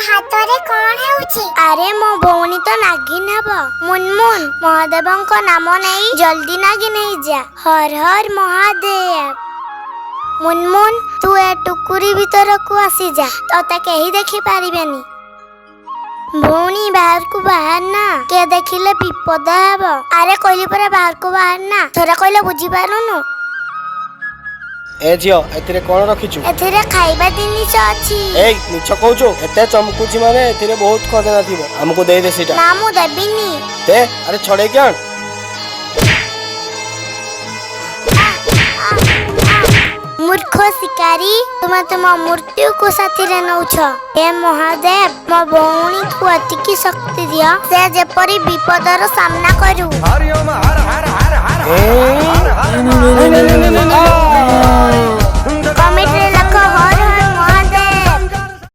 ହାତରେ କଣ ହେଉଛି? ଆରେ, ମୋ ଭଉଣୀ ତ ନାଗିନ ହବ। ମୁନମୁନ, ମହାଦେବଙ୍କ ନାମ ନେଇ ଜଲ୍ଦି ନାଗିନ ହେଇଯା। ହର ହର ମହାଦେବ। ମୁନମୁନ, ତୁ ଏ ଟୁକୁରି ଭିତରକୁ ଆସିଯା, ତତେ କେହି ଦେଖି ପାରିବେନି। ଭଉଣୀ, ବାହାରକୁ ବାହାର ନା, କିଏ ଦେଖିଲେ ବିପଦ ହେବ। ଆରେ, କହିଲି ପରା ବାହାରକୁ ବାହାର ନା, ଥରେ କହିଲେ ବୁଝିପାରୁନୁ? ଏ ଝିଅ, ଏଥିରେ କଣ ରଖିଛୁ? ଏଥିରେ ଖାଇବା ଜିନିଷ ଅଛି। ଏଇ, ମିଛ କହୁଛୁ। ଏତେ ଚମକୁଛି ମାନେ ଏଥିରେ ବହୁତ ଖଜାନା ଥିବ। ଆମକୁ ଦେଇଦେ ସେଇଟା। ନା, ମୁଁ ଦେବିନି। ଦେ। ଆରେ, ଛଡେଇକି ଆଣ। ମୂର୍ଖ ଶିକାରୀ, ତୁମେ ତୁମ ମୃତ୍ୟୁକୁ ସାଥିରେ ନଉଛ। ହେ ମହାଦେବ, ମୋ ଭଉଣୀକୁ ଏତିକି ଶକ୍ତି ଦିଅ, ସେ ଯେପରି ବିପଦର ସାମ୍ନା କରୁ। ଏ, ନାଇଁ, ନାଇଁ, ନାଇଁ, ନାଇଁ, ନାଇଁ, ନାଇଁ।